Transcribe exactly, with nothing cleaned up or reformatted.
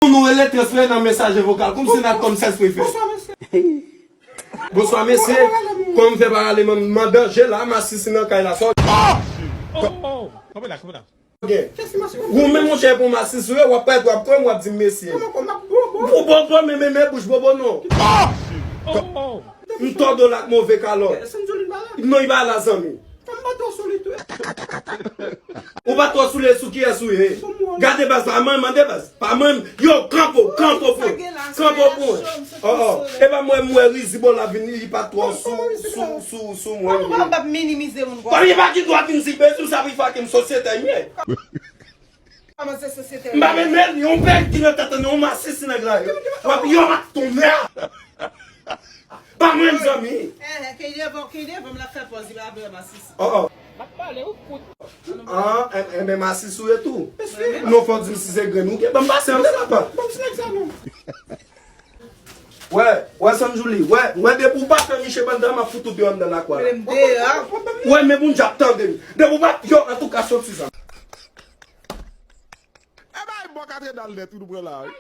Nou rele transfere nan mesaje vokal, kòmsi n ap kòmsi espre fè. Bonswa, mesye. Kòman m fè pa rale m, m an danje la, masisi nan kay la, sa w di? Gen. Ou menm, monchè, pou masisi, w ap pèt, w ap kwè m, w ap di m mesye. Ou bobo, men, men, men, bouch bobo, non. M tòde w la ak move kalòt. Non, li pa la, zanmi. Ou pa twò soule sou kiyès ou ye. Gade baz, pa mwen mande baz. Pa mwen, yo, kanpo, kanpo pou mwen. Kanpo pou mwen. Oh, oh. E pa mwen, mwen rizib la vin, li pa twò sou, sou, sou, sou mwen. Kòman w ap minimize moun konsa? Kòman pa gen dwa vin di bezou sa pou fè ke m sosyete m ye. Kòman se sosyete? M pa menm yon pèg ki nan tèt an, yon masisi nèg la yo. W ap yon mak ton mè. Pa mwen, zanmi. Eh, eh, ke devan, ke devan m la fè pòz, li pa vle masisi. Oh, oh. M ap pale, ou fout. Ah, e, e, men masisi ou ye tou. Non, fò di m si se grenn ou gen. Ban m pase anlè papa. Ban m si nèg sa non. Wè, wè, Sanm Jouli, wè, wè, depi w pa fè miche banda, m ap fout ou deyò anndan lakwa la. Wè, men moun j ap tande m. Depi w pa, yo, antouka, soti sa. E bay bò katedral nèt, wi, nou pran la, wi.